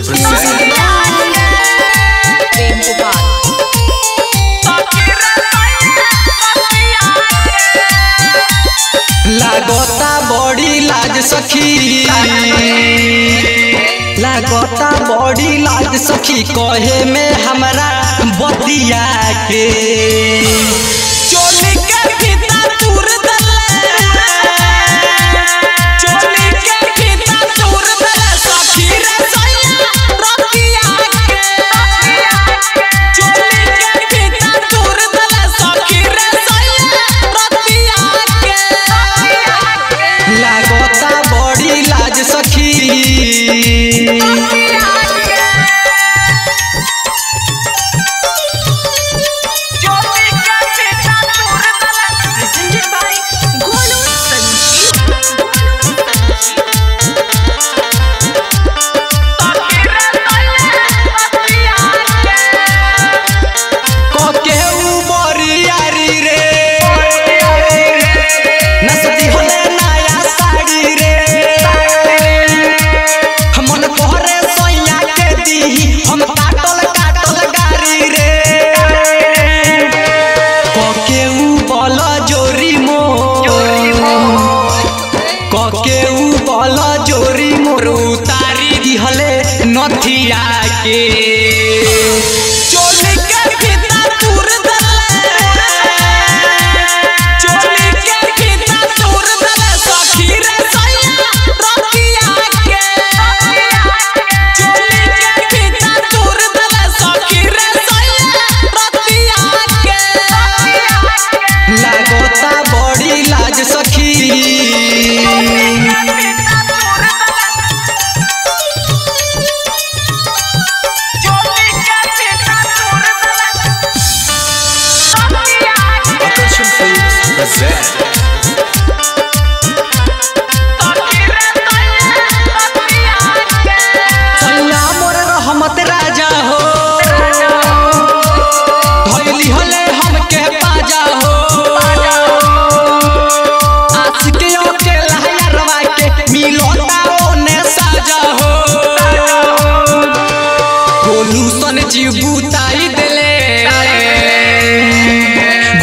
Present. Prem Gopal. लागता बड़ी लाज सखी, लागता बड़ी लाज सखी कहे में हमरा बतिया के। चोली के फीता तूर दले, चोली के फीता तूर दले सखी रे सैया रतिया के। चोली के फीता तूर दले सखी रे सैया रतिया के। लागता बड़ी लाज सखी। Presented by Golu Sanjeev. कोके बरियारी रे, नसती होले नया साड़ी रे। मन कोहरे सोइया के दीही हम काटल काटल गारी रे। कोके बल जोरी मोर, कोके बल जोरी मोर उतारी दिहले नथिया के। चोली के फीता तूर दले, चोली के फीता तूर दले सखी रे सैया रतिया के। चोली के फीता तूर दले सखी रे सैया रतिया के। लागता बड़ी लाज सखी। Akarshan Films present. सैया मोर रहमत राजा हो, धइली हले हमके पाजा हो। आशिक के लहरवा के मिलता ओने साजा हो। गोलू सन जीबूताई देले,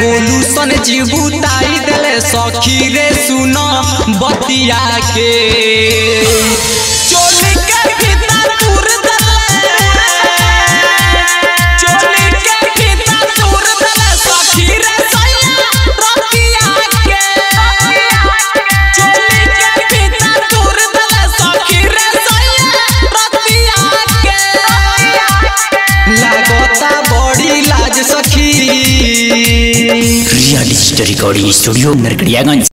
गोलू सन जीबूताई देले सखी रे सुनो बतिया के। चोली के फीता तूर दले, चोली के फीता तूर दले सखी रे सैया रतिया के। चोली के फीता तूर दले सखी रे सैया रतिया के। लागता बड़ी लाज सखी। Real story recording studio Narkatiaganj.